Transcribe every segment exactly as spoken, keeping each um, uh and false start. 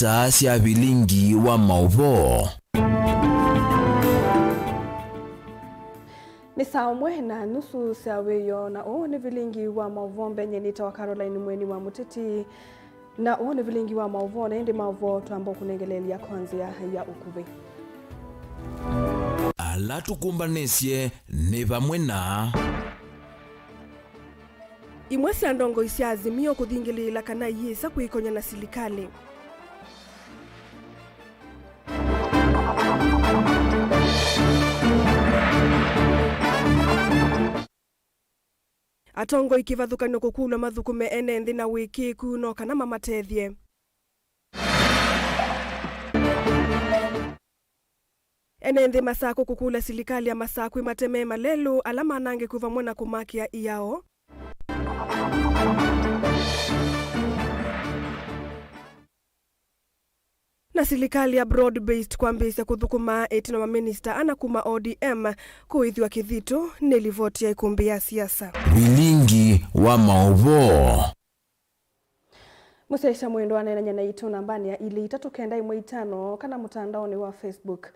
Saa sya vilingi wa maũvoo. Nĩ saa ũmwe na nusu sya wĩoo, na ũũ nĩ vilingi wa maũvoo. Mbenye nĩtawa Caroline Mweni wa Mũteti, na ũũ nĩ vilingi wa maũvoo, na ĩndĩ maũvoo twamba kũnengeleelya kwa nzĩa ya ũkuvĩ. Ala tũkũmbanĩsye nĩ vamwe na. Imwe sya ndongoi sya Azimio kũthingĩlĩĩla kana iyĩsa kwĩkonya na silikalĩ. Atongoi kĩvathũkany'o kũkũlw'a mathũkũme ene nthĩ na wĩkĩĩku no kana mamatethye. Ene nthĩ Masakũ kũkũlya silikalĩ ya Masakũ ĩmatemee malelũ ala manangĩku vamwe na kũmakĩa iao. Na silikalĩ ya broad based kwambĩĩsya kũthũkũma ĩtina wa maminista ana kuma O D M kũĩthw'a kĩthito nĩ livoti ya ĩkũmbĩ ya siasa. Vilingi wa maũvoo. Mũsyaĩĩsya mwendwa, neenany'a naitũ nambanĩ ya ilĩ itatũ kenda ĩmwe itano kana mũtandaonĩ wa Facebook.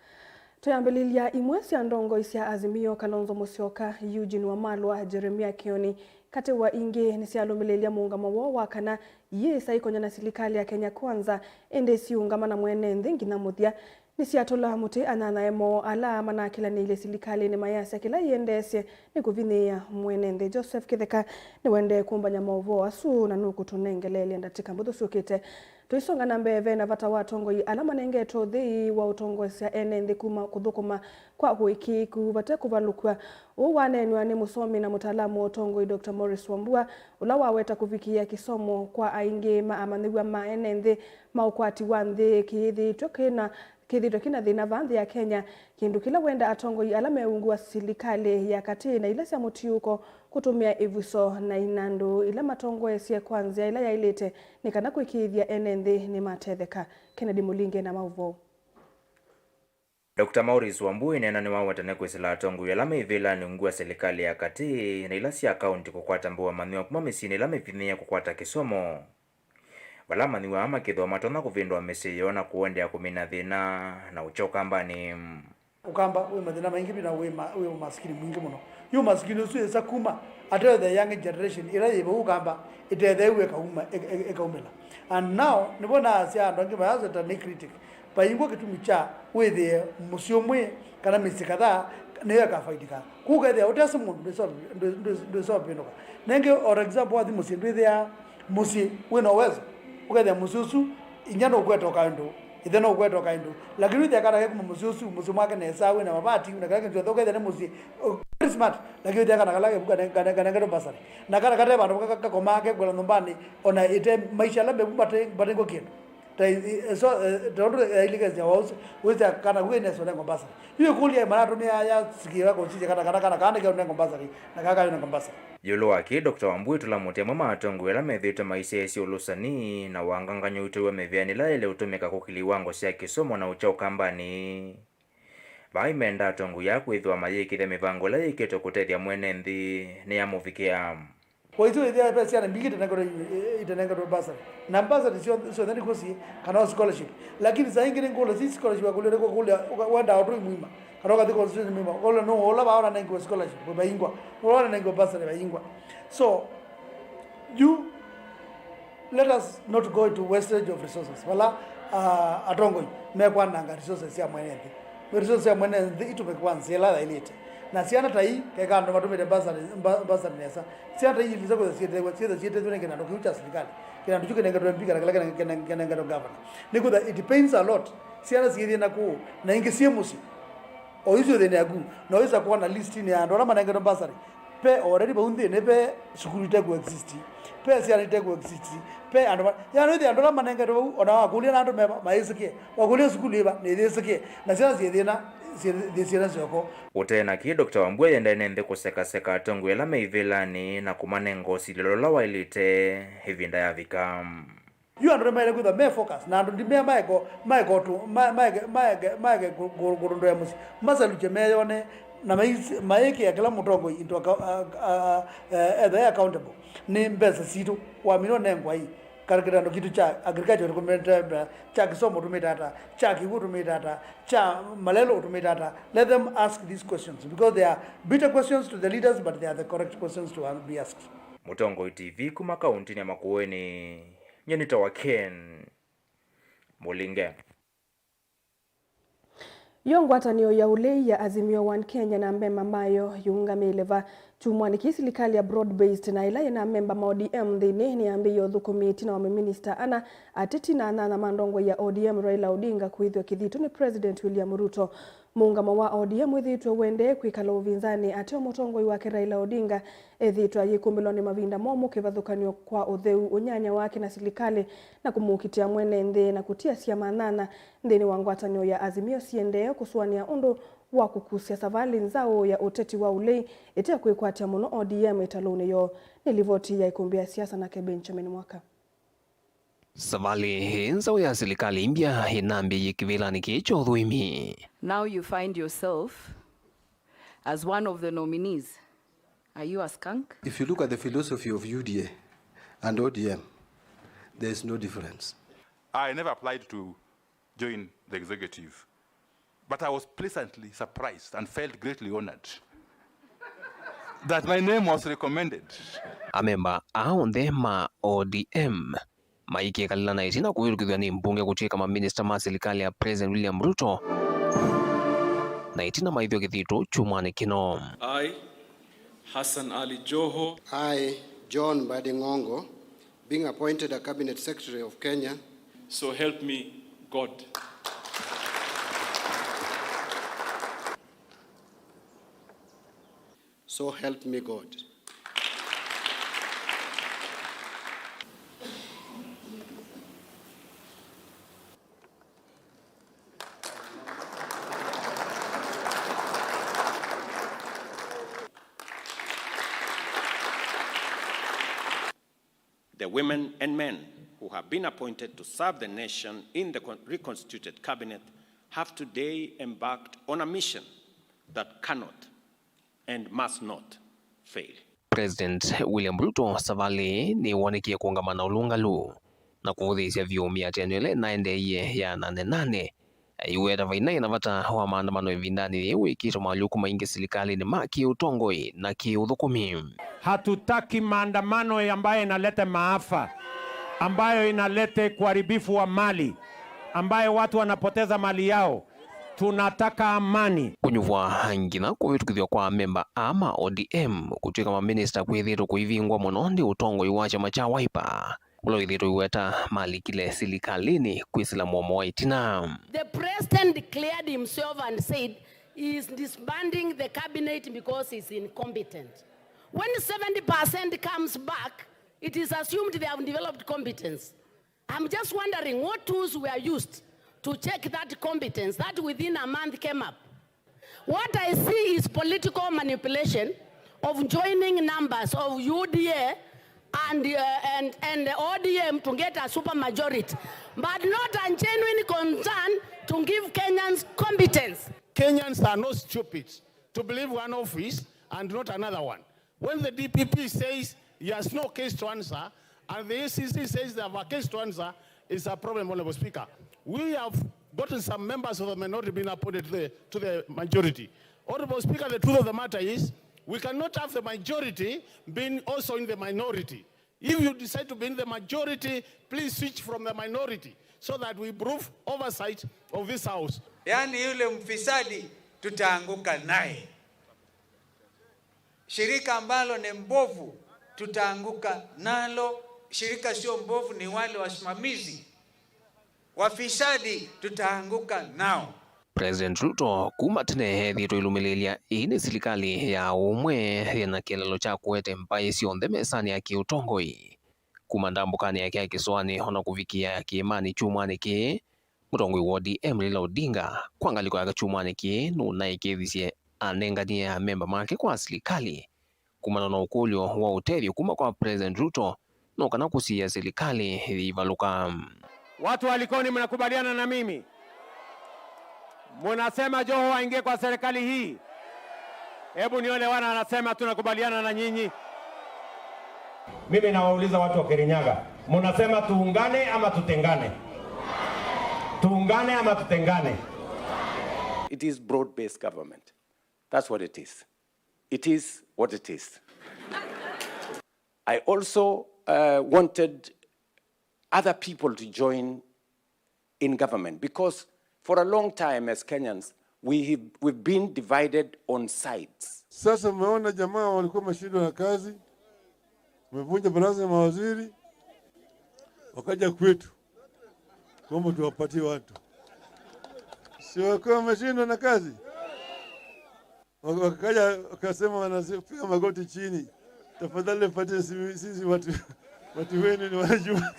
Twĩambĩlĩlya, imwe sya ndongoi sya Azimio, Kalonzo Musyoka, Eugene Wamalwa, Jeremia Kioni, katĩ wa ingĩ, nĩsyalũmĩlĩlya mũũngamo woo wa kana iyĩsa ikonya na silikalĩ ya Kenya Kwanza, ĩndĩ siũngama na mwene nthĩ nginya mũthya. Nĩsyatũla mũtĩ anyanyae moo ala manakĩlanĩilye silikalĩnĩ mayasya kĩla iendeesye nĩ kũvinyĩĩa mwene nthĩ. Joseph Kĩtheka nĩwendee kũmbany'a maũvoo asu na nũkũtũnengeleelya ndatĩka mbũthũ syũkĩte. Tũisonga na mbee, ve na vata wa atongoi ala manengetwe ũthei wa ũtongoesya ene nthĩ kuma kũthũkũma kwa ũĩkĩĩku vate kũvalũkw'a. Ũu waneenw'a nĩ mũsomi na mũtaalamu wa ũtongoi, Doctor Maurice Wambua, ũla waweta kũvikĩĩa kĩsomo kwa aingĩ ma amanyĩw'a ma ene nthĩ ma ũkwati wa nthĩ kĩyĩthĩĩtwe kĩna kĩthĩtwe kĩna thĩna vaa nthĩ ya Kenya, kĩndũ kĩla wenda atongoi ala me ungu wa silikalĩ ya katĩ na ila sya mũtiũko kũtũmĩa ĩvuso na inandũ ila matongoesye kwa nzĩa ĩla yaĩlĩte nĩ kana kwĩkĩĩthya ene nthĩ nĩmatetheka. Kennedy Mũlinge na maũvoo. Doctor Maurice Wambui nena nĩwawetane kwĩsĩla atongoi ala me ivĩlanĩ ungu wa silikalĩ ya katĩ na ila sya kaunti kũkwata mbau amanyĩw'a kuma mĩsyĩnĩ ĩla mĩvinyĩĩe kũkwata kĩsomo. Vala amanyĩw'a aa makĩthwa matonya kũvĩndũa mĩsyĩ yoo na kũendeea kũmina thĩna na ũkya Ũkambanĩ. Ũkamba wĩ mathĩna maingĩ vyũ na wĩ ma-, wĩ ũmasikini mwingĩ mũno. Yu ũmasikini ũsu wĩsa kuma ate the young generation ĩla yĩ vau Ũkamba ĩtetheew'e ĩkauma, ĩ-, ĩ-, ĩkaumĩla. And now nĩvo naasya andũ angĩ mayaseta nĩ critic. Vaingwa kĩtumi kya wĩthĩe mũsyĩ ũmwe kana mĩsyĩ kadhaa nĩyo ĩkafaidika. Kũu ũkethĩa ũtesĩ mũndũ ndwĩsa-, ndwĩ-, ndwĩ-, ndwĩsa ũvĩndũka. Nengĩ, or example, wathi mũsyĩ ndwĩthĩaa mũsyĩ wĩ na ũwezo, ũkethĩa mũsyĩ ũsu inya nũkweta o kaĩndũ, ĩthe nũkweta o kaĩndũ, lakini wĩthĩa kana ke kuma mũsyĩ ũsu, mũsyĩ mwake nesa, wĩ na mavati na kĩla kĩndũ kyonthe, ũkethĩa nĩ mũsyĩ, uh, very smart, lakini wĩthĩa kana kala kevu kane-, kane-, kanengetwe bursary. Na kana kate vandũ ka-, ka-, kakomaa kekwela nyũmbanĩ, ona ĩte maisha ala mevu mate-, matengwa kĩndũ. Ta i-, i-, so, eh, ta ũndũ yailĩkesya wa ũsu, wĩsya kana kwĩ nesa ũnengwa bursary. Yu ĩkũlya manatũmĩa yasikĩĩwa kũsisya kana kana kana kana nĩkeo nengwa bursary, na kana kayo nengwa bursary. Ĩũlũ wa kĩĩ, Doctor Wambui tũlamũtya amwe ma atongoi ala methĩĩtwe maisyaĩĩsya ũlũsani na wangangany'o ũitew'a mĩvĩanĩ ĩla yaĩle ũtũmĩka kũkĩlya iwango sya kĩsomo na ũkya Ũkambanĩ. Vaa imenda atongoi aa kwĩthĩwa mayĩkĩĩthya mĩvango ĩla yĩkĩtwe kũtethya mwene nthĩ nĩyamũvikĩa. Kwa hiyo, ĩthĩa ve syana mbingĩ itenengetwe, itenengetwe bursary. Na bursary syo-, syonthe nĩkw'o syĩ, kana o scholarship. Lakini saa ingĩ nĩ ngũlyo si scholarship ya kũlya, nĩ kũlya, ũka-, wendaa ũtũi mwima, kana ũkathi constituency mwima, ũkũlya nũ ũla vaa ũnanengiwe scholarship, vaingwa. Ũla ũnanengiwe bursary, vaingwa. So, yu, let us not go into wastage of resources. Vala, ah, atongoi mekwananga resources sya mwene nthĩ. Resources sya mwene nthĩ itũmĩke kwa nzĩa ĩla yaĩlĩte. Na syana ta ii, keka andũ matũmĩte bursary, mba-, bursary nesa. Syana ta ii ilisa kwĩtha syĩtethwa, syĩtha syĩtethwa nĩ kĩnandũ kĩu kya silikalĩ. Kĩnandũ kĩu kĩnengetwe mbika na kĩla kĩne-, kĩne-, kĩnengetwe governor. Nĩkwĩtha it pains a lot. Syana syĩthĩna kũũ, na ingĩ syĩ mũsyĩ. O isu thĩna yaku, no wĩsa kwona list-inĩ ya andũ ala manengetwe bursary. Ve already vau nthĩnĩ, ve sukulu ite kũ exist, ve syana ite kũ exist, ve andũ ma-, yani, wĩthĩa andũ ala manengetwe vau, ona wakũlya na andũ me-, maĩsĩkĩe, wakũlya sukulu ĩva, nĩyĩsĩkĩe, na syana syĩ thĩna, syĩ, syĩ syana syoko. Ũtee na kĩĩ, Doctor Wambua yenda ene nthĩ kũsekaseka atongoi ala me ivĩlanĩ na kũmanenga ũsilĩlo ũla waĩlĩte ĩvinda yavika. Yu andũ nĩmaĩle kwĩthwa me focus, na andũ ndimea maeko, maeko tu, ma-, maeke, maeke, maeke kũ-, kũ-, kũrũndũĩa mũsyĩ. Masalukye meyone, na mais-, maĩkĩa kĩla mũtongoi into acco-, a, a, a, eh, ethe accountable. Nĩ mbesa sitũ, wamina ũnengwa ii. Kĩtandũ kitũ kya agriculture ũtũmĩte ata? Kya kĩsomo ũtũmĩte ata? Kya kĩw'ũ ũtũmĩte ata? Kya malelũ ũtũmĩte ata? Let them ask these questions, because they are bitter questions to the leaders, but they are the correct questions to be asked. Mũtongoi T V kuma kauntinĩ ya Makueni, nyie nĩtawa Ken Mũlinge. Yo ngwatanĩo ya ũlei ya Azimio One Kenya na amemba mayo yĩũngamĩĩle va? Kyumwanĩ kĩĩ, silikalĩ ya broad-based na ĩla yĩ na amemba ma O D M nthĩnĩ nĩyambĩĩie ũthũkũmi ĩtina wa maminista ana, ateti na anyanya ma ndongoi ya O D M Raila Odinga kũĩthw'a kĩthito nĩ President William Ruto. Mũũngamo wa O D M wĩthĩĩtwe ũendee kwĩkala ũvinzanĩ ateo mũtongoi wake Raila Odinga ethĩĩtwe ayĩkũmbĩlwa nĩ mavinda momũ, kĩvathũkany'o kwa ũtheu, ũnyanya wake na silikalĩ, na kũmũkitĩa mwene nthĩ na kũtia syama nyanya nthĩnĩ wa ngwatanĩo ya Azimio siendee kũsũanĩa ũndũ wa kũkusya savalĩ nzaũ ya ũteti wa ũlei ĩte kwĩkwatya mũno O D M ĩtalũnĩ yoo. Nĩ livoti ya ĩkũmbĩ ya siasa nake Benjamin Mwaka. Savalĩ ĩĩ nzaũ ya silikalĩ mbya ĩnambĩĩie kĩvĩlanĩ kĩĩ kya ũthũĩmi. Now you find yourself as one of the nominees. Are you a skunk? If you look at the philosophy of U D A and O D M, there is no difference. I never applied to join the executive, but I was pleasantly surprised and felt greatly honored that my name was recommended. Amemba aa onthe ma O D M maikĩkalĩla na ĩtina kũvĩtũkĩthw'a nĩ mbunge kũtw'ĩka maminista ma silikalĩ ya President William Ruto, na ĩtina maĩthw'a kĩthito kyumwanĩ kĩno. I, Hassan Ali Joho. I, John Mbadi Ng'ongo, being appointed a cabinet secretary of Kenya. So help me God. So help me God. The women and men who have been appointed to serve the nation in the con-, reconstituted cabinet have today embarked on a mission that cannot and must not fail. President William Ruto savalĩ ĩĩ nĩwonekie kũũngama na ũlũngalu na kũvũthĩĩsya vyũ mĩatĩanĩo ĩla ĩnaendeeie ya nane nane. Aiweta vainaĩ na vata wa maandamano ĩvindanĩ yĩĩ wĩkĩte moalyũku maingĩ silikalĩnĩ ma kĩ-ũtongoi na kĩ-ũthũkũmi. Hatutaki maandamano ambayo inaleta maafa, ambayo inaleta uharibifu wa mali, ambayo watu wanapoteza mali yao. Tunataka amani. Kũnyuvwa nginya kũvĩtũkĩthw'a kwa amemba aa ma O D M kũtw'ĩka maminista kwĩthĩĩtwe kũivingwa mũno nĩ ũtongoi wa kyama kya Wiper, ũla wĩthĩĩtwe ũiweta malikile silikalĩnĩ kwĩsĩla mũomo wa ĩtina. The president declared himself and said he is disbanding the cabinet because he's incompetent. When seventy percent comes back, it is assumed they have developed competence. I'm just wondering what tools were used to check that competence that within a month came up. What I see is political manipulation of joining numbers of U D A and, uh, and, and the O D M to get a super majority, but not a genuine concern to give Kenyans competence. Kenyans are not stupid to believe one office and not another one. When the D P P says he has no case to answer, and the A C C says they have a case to answer, it's a problem, Honorable Speaker. We have gotten some members of the minority being appointed to the, to the majority. Honorable Speaker, the truth of the matter is, we cannot have the majority being also in the minority. If you decide to be in the majority, please switch from the minority so that we improve oversight of this house. Yaani yule mfisadi tutaanguka naye. Shirika ambalo ni mbovu, tutaanguka nalo. Shirika sio mbovu, ni wale wasimamizi. Wafisadi, tutaanguka nao. President Ruto kuma tene ethĩĩtwe ilũmĩlĩĩlya ĩĩ nĩ silikalĩ ya ũmwe yĩ na kĩeleelo kya kũete mbaĩ syonthe mesanĩ ya kĩũtongoi. Kuma ndambũkanĩ yake ya kĩsũanĩ o na kũvikĩa kĩĩmanĩ kyumwanĩ kĩĩ, mũtongoi wa O D M Raila Odinga, kwa ngalĩko yake kyumwanĩ kĩĩ, nũnaĩkĩĩthisye anenganie amemba make kwa silikalĩ kumana na ũkũlyo wa ũtethyo kuma kwa President Ruto no kana kũsiĩĩa silikalĩ yĩivalũka. Watu wa Likoni, mnakubaliana na mimi? Munasema Joho aingie kwa serikali hii? Hebu nione wana anasema tunakubaliana na nyinyi. Mimi nawauliza watu wa Kirinyaga, munasema tuungane ama tutengane? Tuungane ama tutengane? It is broad-based government. That's what it is. It is what it is. I also, uh, wanted other people to join in government because for a long time as Kenyans, we have, we've been divided on sides. Sasa umeona jamaa walikuwa wameshindwa na kazi, wamevunja baraza ya mawaziri, wakaja kwetu kwamba tuwapatie watu. Si wakiwa wameshindwa na kazi? Wak-, wakaja wakasema, wanapiga magoti chini, "Tafadhali mpatie sisi, sisi watu, watu wenu ni wanajua."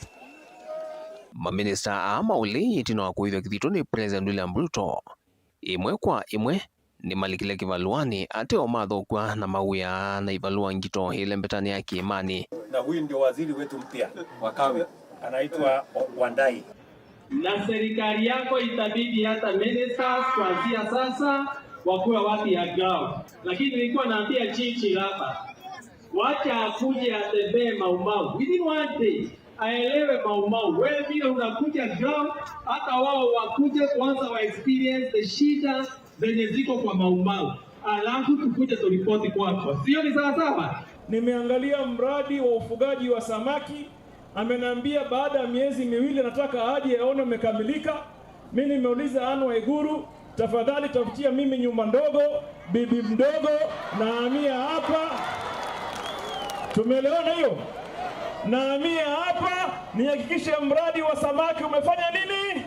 Maminista aa maũlĩ ĩtina wa kũĩthwa kĩthito nĩ President William Ruto, ĩmwe kwa ĩmwe nĩmalikile kĩvalũanĩ, ate o mathũkw'a na mawĩa na ivalũa ngito ĩlembetanĩ ya kĩĩmanĩ. Na huyu ndio waziri wetu mpya wa kawi, anaitwa O-, Wandai. Na serikali yako itabidi hata ministers kuanzia sasa wakuwe watu ya ground. Lakini nilikuwa naambia chichi hapa, wacha akuje atembee Mau Mau. Within one day, aelewe Mau Mau. Wewe vile unakuja ground, hata wao wakuje kwanza wa experience the shida zenye ziko kwa Mau Mau. Alafu tukuje turipoti kwako. Sio ni sawa sawa? Nimeangalia mradi wa ufugaji wa samaki, ameniambia baada ya miezi miwili nataka aje aone umekamilika. Mimi nimeuliza Anne Waiguru, "Tafadhali tafutia mimi nyumba ndogo, bibi mdogo, nahamia hapa." Tumeelewana hiyo? "Nahamia hapa, nihakikishe mradi wa samaki umefanya nini?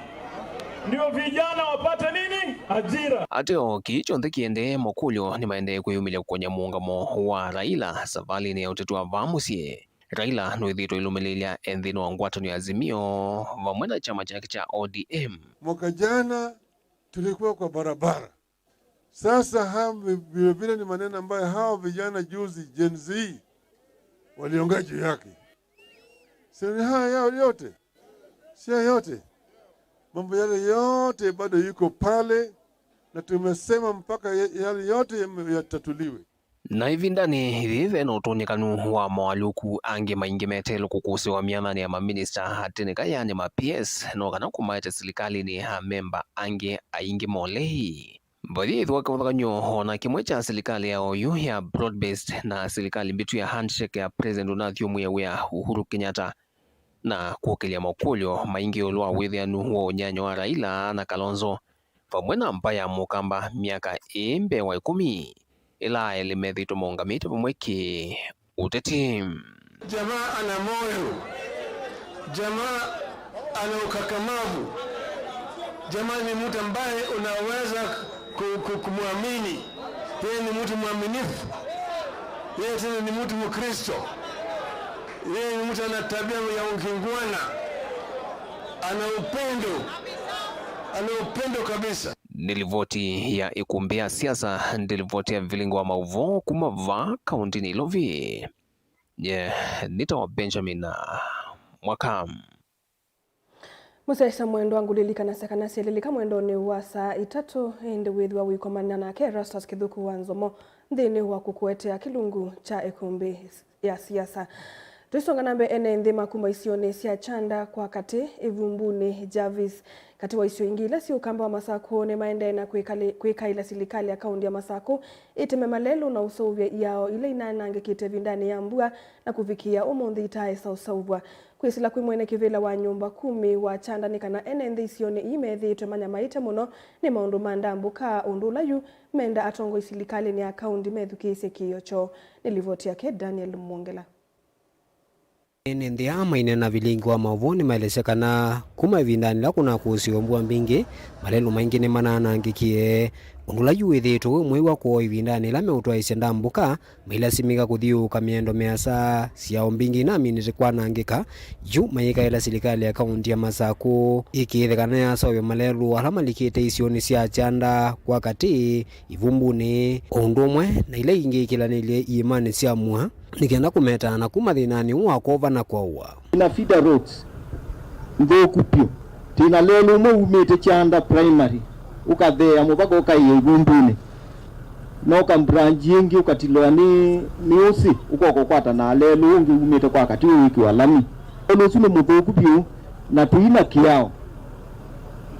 Ndio vijana wapate nini? Ajira." Ate o kĩĩ kyonthe kĩendee, makũlyo nĩmaendee kwĩyumĩlya kũkony'a mũũngamo wa Raila savalĩnĩ ya ũteti wa vaa mũsyĩ. Raila nũĩthĩĩtwe ailũmĩlĩĩlya e nthĩnĩ wa ngwatanĩo ya Azimio vamwe na kyama kyake kya O D M. Mwaka jana tulikuwa kwa barabara. Sasa ha-, vi-, vile vile ni maneno ambayo hawa vijana juzi, Gen Z, waliongea juu yake. Si ni haya yao yote? Si haya yote? Mambo yale yote bado yuko pale, na tumesema mpaka ya-, yale yote yame-, yatatuliwe. Na ĩvindanĩ yĩĩ ve na ũtonyekanu wa moalyũku angĩ maingĩ meteelwe kũkũsĩwa myathanĩ ya maminista atĩnĩka, yaani ma P S, no kana kũmaete silikalĩnĩ ya amemba angĩ aingĩ molei. Vathi ĩthwa kĩvathũkany'o o na kĩmwe kya silikalĩ ya oyu ya broad-based na silikalĩ mbĩtu ya handshake ya President ũnathyũmũie wĩa Uhuru Kenyatta, na kũkĩlya makũlyo maingĩ ĩũlũ wa wĩthĩanu wa ũnyanya wa Raila na Kalonzo, vamwe na mbaĩ ya Mũkamba myaka ĩĩ mbee wa ĩkũmi, ĩla aelĩ methĩĩtwe maũngamĩte vamwe kĩ ũteti. Jamaa ana moyo, jamaa ana ukakamavu, jamaa ni mtu ambaye unaweza ku-, ku-, kumwamini. Yeye ni mtu mwaminifu, yeye tena ni mtu Mkristo. Yeye ni mtu ana tabia ya ukingwana, ana upendo, ana upendo kabisa. Nĩ livoti ya ĩkumbĩ ya siasa, nĩ livoti ya vilingi wa maũvoo kuma vaa kaũntĩnĩ Nairobi. Nye nĩtawa Benjamin Mwaka. Mũsyaĩĩsya mwendwa, ngũlilikanasya kana syelĩlĩka mwendonĩ wa saa itatũ, ĩndĩ wĩthĩwa ũikomana nake Erastus Kĩthũku wa Nzomo nthĩnĩ wa kũkũetea kĩlungu kya ĩkumbĩ ya siasa. Tũisonga na mbee, ene nthĩ ma kuma isionĩ sya Kyanda kwa katĩ, Ivumbunĩ, Jarvis, katĩ wa isio ingĩ ila syĩ ũkamba wa Masakũ, nĩmaendee na kwĩkalĩ-, kwĩkaĩla silikalĩ ya kaũntĩ ya Masakũ ĩteme malelũ na ũseũvya iao ila inaanangĩkĩte ĩvindanĩ ya mbua na kũvikĩĩa ũmũnthĩ itaaĩsa ũseũvw'a. Kwĩsĩla kwĩ mwene kĩvĩla wa nyũmba kumi wa Kyanda nĩ kana ene nthĩ isionĩ ii methĩĩtwe manyamaĩte mũno nĩ maũndũ ma ndambũka, ũndũ ũla yu menda atongoi silikalĩnĩ ya kaũntĩ methukĩĩsye kĩĩo kyoo. Nĩ livoti yake Daniel Mwongela. Ene nthĩ aa maineena vilingi wa maũvoo nĩmaelesya kana kuma ĩvindanĩ ĩla kũnakũsĩwe mbua mbingĩ, malelũ maingĩ nĩmanaanangĩkie, ũndũ ũla yu wĩthĩĩtwe wĩ mwĩw'a kwoo ĩvindanĩ ĩla meũtwaĩsya ndambũka, mailasimĩka kũthiũũka mĩendo mĩasa syao mbingĩ inaminĩte kwanangĩka, yu mayĩkaĩla silikalĩ ya kaũntĩ ya Masakũ ĩkĩĩthe kana yaseũvya malelũ ala malikĩte isionĩ sya Kyanda kwa katĩ, Ivumbunĩ, o ũndũ ũmwe na ila ingĩ ikĩlanĩlye iĩmanĩ sya mua, nĩ kenda kũmetaa na kuma thĩnanĩ ũũ wa kwova na kwaũa. Twĩna feeder roads nthũku vyũ. Twĩna lelũ ũmwe umĩte Kyanda Primary, ũkatheea mũvaka ũkaĩa Ivumbunĩ. Nooka branch ĩngĩ ũkatilwa nĩ, nĩ ũsĩ, ũkoka ũkwata na lelũ ũngĩ umĩte kwa katĩ ũĩkĩwa lami. Lelũ ũsu nĩ mũthũku vyũ, na tũi na kĩao,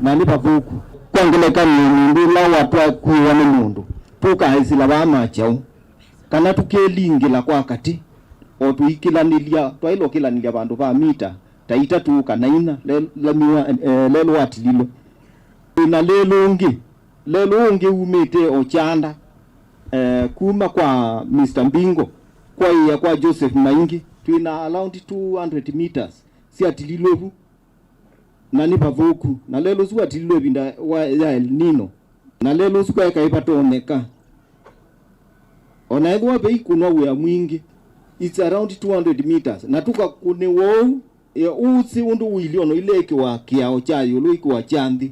na nĩ vathũku. Kwa ngelekany'o, mũndũ ũla watwakuĩwa nĩ mũndũ, tũkaĩsĩla vaa ma kyaũ, kana tũkelingĩla kwa katĩ, o tũikĩlanĩlya, twaĩle ũkĩlanĩlya vandũ va mita ta itatũ kana inya, le-, lamiwa, eh, lelũ watililwe. Twĩ na lelũ ũngĩ, lelũ ũngĩ umĩte o kyanda, eh, kuma kwa Mister Mbingo, kwa ĩa kwa Joseph Maingi, twĩ na around two hundred meters syatililwe vu, na nĩ vathũku. Na lelũ ũsu watililwe ĩvinda wa, ya El Nino, na lelũ ũsu kwaĩ kaĩ vatonyeka. O na ethĩwa veikũnwa wĩa mwingĩ, it's around two hundred meters, na tũkakũnĩwa ũu, e, ũsĩ ũndũ ũilyĩ, o na ileĩkĩwa kĩao kya ĩũlũ, ĩkĩwa kya nthĩ,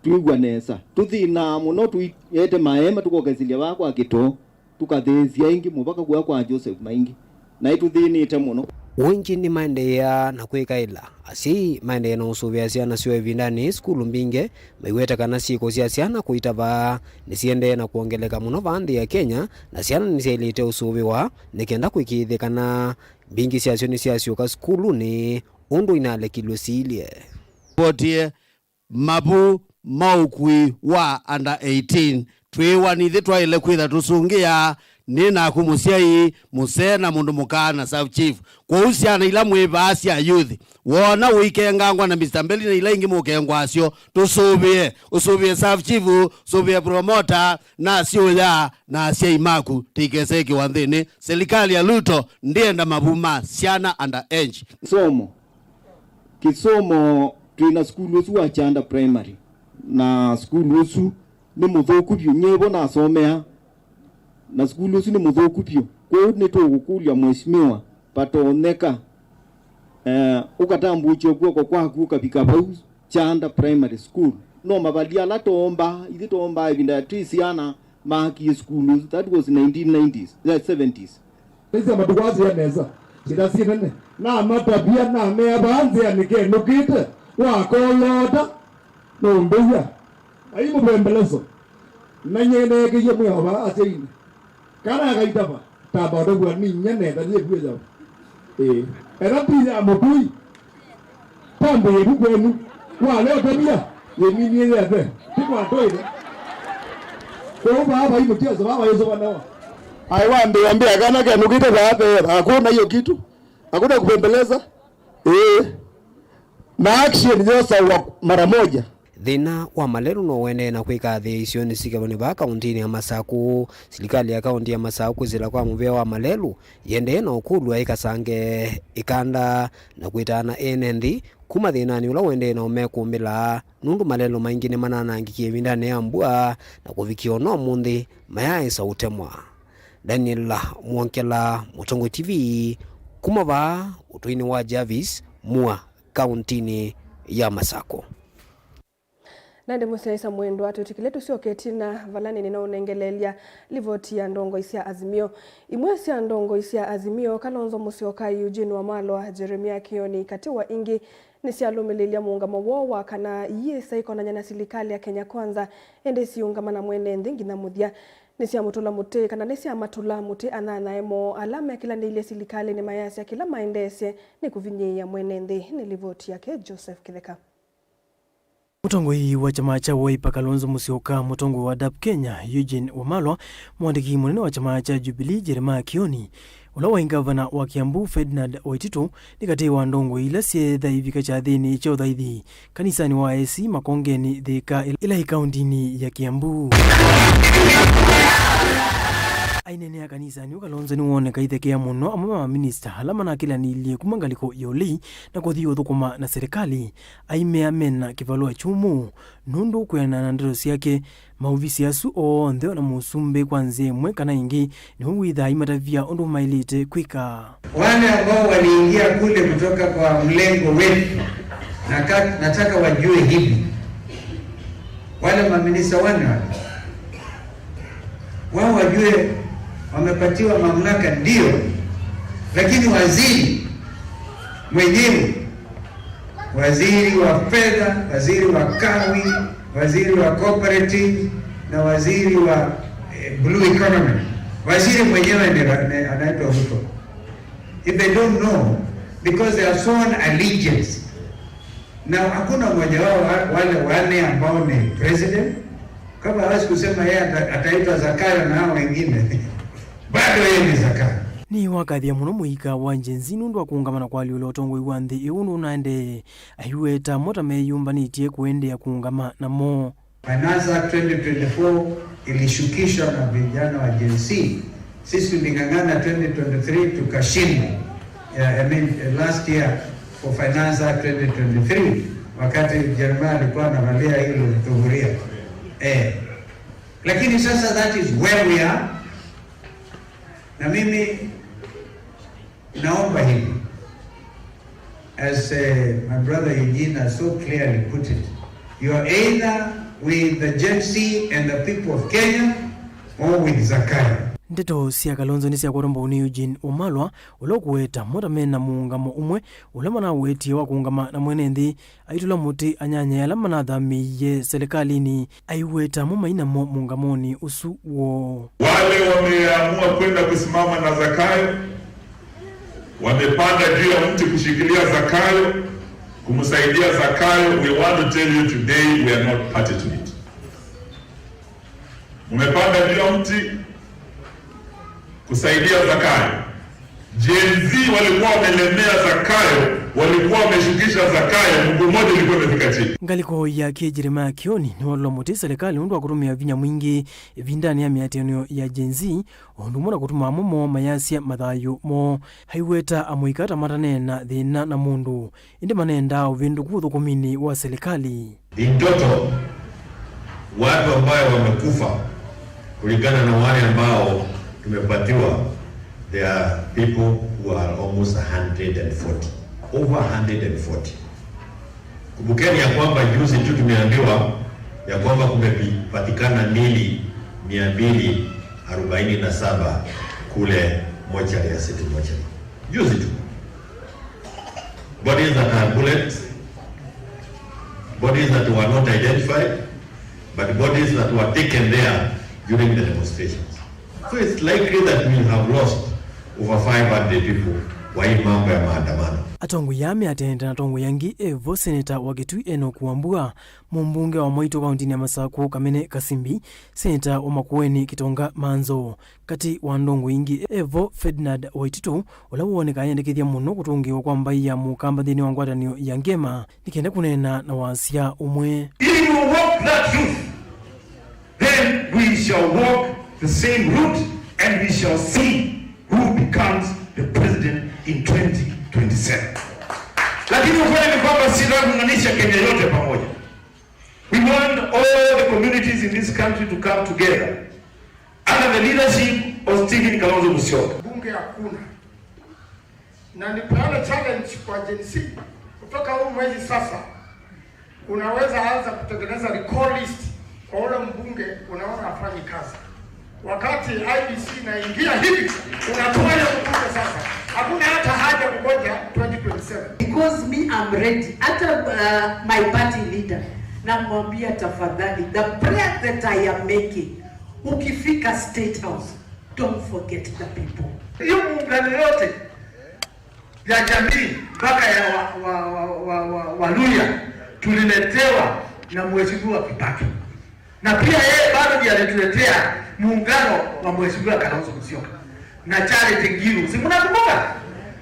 twĩw'a nesa. Tũthĩnaa mũno, tũiete maeema, tũkokesĩlya vaa kwa kĩtoo, tũkathĩĩsya ĩngĩ mũvaka kũya kwa Joseph Maingi, na ĩtũthĩnĩte mũno. Ũingĩ nĩmaendeeaa na kwĩkaĩla. Asyai maendee na ũsũvĩa syana syoo ĩvindanĩ yĩĩ sukulu mbingĩ, maiweta kana syĩko sya syana kũita vaa nĩsiendee na kwongeleka mũno vaa nthĩ ya Kenya, na syana nĩsyaĩlĩte ũsũvĩwa nĩ kenda kũĩkĩĩthya kana mbingĩ syasyo nĩsyasyoka sukulunĩ ũndũ inalekilw'e siilye. Votie mavu ma ũkui wa under eighteen, twĩĩwa nĩthyĩ twaĩle kwĩtha tũsũngĩa, nĩ naku mũsyai, mũsee na mũndũ mũka na sub chief. Kwoou syana ila mwĩ vaa sya youth, woona ũikengangwa na Mister Mbeli na ila ingĩ mũkengwasyo, tũsũvĩe, ũsũvĩe sub chief, ũsũvĩe promoter, na asyũya na asyai maku, tĩikese kĩwanthĩnĩ. Silikalĩ ya Ruto ndĩenda mavu ma syana under age. Somo. Kĩsomo, twĩ na sukulu ũsu wa Kyanda Primary, na sukulu ũsu nĩ mũthũku vyũ. Nyie vo nasomea, na sukulu ũsu nĩ mũthũku vyũ. Kwoou nĩtũkũkũlya Mheshimiwa, vatonyeka, eh, ũkatambũũkya kw'oko kwaku ũkavika vau Kyanda Primary School. No mavalyĩ ala toombaa, ithyĩ toombaa ĩvinda twĩ syana, maakie sukulu. That was nineteen nineties, eh, seventies. Nĩsya matukũ asu ya nesa, syĩtha syĩ nene. Namatavya, namea vaa nzĩanĩ kenũkĩte, wakoloota, nũmbĩia. Ai mũvembeleso, nanyĩnĩĩkĩie mwĩao vaa asyainĩ. Kana akaitava, tamba ũtavw'a ninyie nenda yĩvuĩya. Ĩĩ. Ela ti ya mũtui. Tambĩ yĩvu kwenu. Wale ũtavya, yĩminie yethe. Ti kwa twaile. Kwoou vaa vai mũtyeso, vaa vaisũvanawa. Ai wambĩĩa mbĩa kana kenũkĩte vaa ve, hakuna hiyo kitu. Hakuna kupembeleza. Ĩĩ. Na action yosawa mara moja. Thĩna wa malelũ no ũendee na kwĩka athĩ isionĩ syĩ kĩvathũkany'o vaa kaũntĩnĩ ya Masakũ. Silikalĩ ya kaũntĩ ya Masakũ kwĩsĩla kwa mũvĩa wa malelũ yĩendee na ũkũlw'a ĩkasange ĩkanda na kwĩtaana ene nthĩ kuma thĩnanĩ ũla ũendee na ũmekũmbĩla, nũndũ malelũ maingĩ nĩmananangĩkie ĩvindanĩ ya mbua na kũvikĩa o na ũmũnthĩ mayaaĩsa ũtemwa. Daniel Mwongela, Mũtongoi T V, kuma vaa ũtũinĩ wa Jarvis, Mua, kaũntĩnĩ ya Masakũ. Na ĩndĩ mũsyaĩĩsya mwendwa, twĩtĩkĩle tũsyoke ĩtina vala nĩnĩ na ũnengeleelya livoti ya ndongoi sya Azimio. Imwe sya ndongoi sya Azimio, Kalonzo Musyoka, Eugene Wamalwa, Jeremiah Kioni, katĩ wa ingĩ, nĩsyalũmĩlĩĩlya mũũngamo woo wa kana iyĩsa ikonany'a na silikalĩ ya Kenya Kwanza, ĩndĩ siũngama na mwene nthĩ nginya mũthya. Nĩsyamũtũla mũtĩ, kana nĩsyamatũla mũtĩ anyanyae moo ala mekĩlanĩilye silikalĩnĩ mayasya kĩla maendeesye nĩ kũvinyĩĩa mwene nthĩ. Nĩ livoti yake Joseph Kĩtheka. Mũtongoi wa kyama kya Wiper Kalonzo Musyoka, mũtongoi wa dap Kenya Eugene Wamalwa, mũandĩki mũnene wa kyama kya Jubilee Jeremiah Kioni, ũla waĩ ngavana wa Kiambu Ferdinand Waititu nĩ katĩ wa ndongoi ila syeetha ivika kyathĩnĩ kya ũthaithi kanisanĩ wa A C Makongeni Thĩka ĩla ĩ kaũntĩnĩ ya Kiambu. Aineenea kanisanĩ ũũ, Kalonzo nĩwooneka ithekea mũno amwe ma maminista ala manakĩlanĩilye kuma ngalĩko ya ũlei na kũthi ũthũkũma na serikali, aimea mena kĩvalũa kyũmũ nũndũ kwĩanana na ndeto syake, maovisi asu onthe, o na mũsumbĩ kwa nzĩa ĩmwe kana ĩngĩ, nĩwe wĩthaa aimatavya ũndũ maĩlĩte kwĩka. Wale ambao waliingia kule kutoka kwa mlengo wetu, naka-, nataka wajue hivi. Wale maminista wane wale, wao wajue wamepatiwa mamlaka, ndio, lakini waziri mwenyewe, waziri wa fedha, waziri wa kawi, waziri wa cooperative na waziri wa, Eh, blue economy. Waziri mwenyewe ni, ni anaitwa Ruto. If they don't know, because they have sworn allegiance. Na hakuna mmoja wao wa-, wale wanne ambao ni president, kama hawezi kusema yeye ata-, ataitwa Zakayo na hao wengine, bado yeye ni Zakayo. Nĩwakathya mũno mũika wa Gen Z nũndũ wa kũũngama na kũalyũla ũtongoi wa nthĩ ĩĩ ũndũ ũnaendee, aiweta mo ta meyũmbanĩtye kũendeea kũũngama namo. Finance Act twenty twenty-four ilishukishwa na vijana wa Gen Z. Sisi tuling'ang'ana twenty twenty-three tukashindwa. Yeah, I mean, eh, last year for Finance Act twenty twenty-three, wakati Jeremiah alikuwa anavalia hilo dhuhuria. Eh. Lakini sasa that is where we are. Na mimi naomba hivi, as, eh, my brother Eugene has so clearly put it, you are either with the Gen Z and the people of Kenya or with Zakayo. Ndeto sya Kalonzo nĩsyakwatwa mbau nĩ Eugene Wamalwa, ũla ũkũweta mo ta mena mũũngamo ũmwe ũla manawetie wa kũũngama na mwene nthĩ aitũla mũtĩ anyanyae ala manathamĩie selekalĩnĩ, aiweta mo mai namo mũũngamonĩ ũsu woo. Wale wameamua kwenda kusimama na Zakayo, wamepanda juu ya mti kushikilia Zakayo, kumsaidia Zakayo, we want to tell you today, we are not party to it. Mmepanda juu ya mti kusaidia Zakayo. Gen Z walikuwa wamelemea Zakayo, walikuwa wameshukisha Zakayo, mguu mmoja ilikuwa imefika chini. Ngalĩko yake Jeremiah Kioni nĩwatũla mũtĩ selekalĩ nũndũ wa kũtũmĩa vinya mwingĩ ĩvindanĩ ya mĩatĩanĩo ya Gen Z, o ũndũ ũmwe na kũtuma amwe moo mayasya mathayũ moo. Aiweta amũika ta mataneena thĩna na mũndũ, ĩndĩ manendaa ũvĩndũku ũthũkũminĩ wa selekalĩ. In total, watu ambayo wamekufa kulingana na wale ambao tumepatiwa, there are people who are almost a hundred and forty, over a hundred and forty. Kumbukeni ya kwamba juzi tu tumeambiwa ya kwamba kumepatikana mili mia mbili arobaini na saba kule mochari ya City Mochari. Juzi tu. Bodies that are bullets, bodies that were not identified, but bodies that were taken there during the demonstrations. So it's likely that we have lost over five hundred people kwa hii mambo ya maandamano. Atongoi aa meatĩanĩte na atongoi angĩ, evo Seneta wa Kitui Enock Wambua, mũmbunge wa Mwaitu kauntinĩ ya Masakũ Kamene Kasimbi, Seneta wa Makueni Kitonga Manzo, katĩ wa ndongoi ingĩ, evo Ferdinand Waititu, ũla wonekaa ayendekethya mũno kũtũngĩĩwa kwa mbaĩ ya Mũkamba nthĩnĩ wa ngwatanĩo ya Ngema, nĩ kenda kũneena na wasya ũmwe. If you walk that youth, then we shall walk the same route and we shall see who becomes the president in twenty twenty-seven. Lakini ukweli ni kwamba sitaki kuunganisha Kenya yote pamoja. We want all the communities in this country to come together under the leadership of Stephen Kalonzo Musyoka. Bunge hakuna. Na nipeane challenge kwa Gen Z. Kutoka huu mwezi sasa, unaweza anza kutengeneza recall list kwa ule mbunge unaona hafanyi kazi. Wakati I E B C inaingia hivi, unatoa hiyo mbunge sasa. Hakuna hata haja kungoja twenty twenty-seven. Because me, I'm ready. Hata, uh, my party leader, namwambia, "Tafadhali, the prayer that I am making, ukifika State House, don't forget the people." Hiyo muungano yote ya jamii mpaka ya wa, wa, wa, wa, wa, Waluhya tuliletewa na Mheshimiwa Kibaki, na pia yeye bado ndiye alituletea muungano wa Mheshimiwa Kalonzo Musyoka na Charity Ngilu. Si mnakumbuka?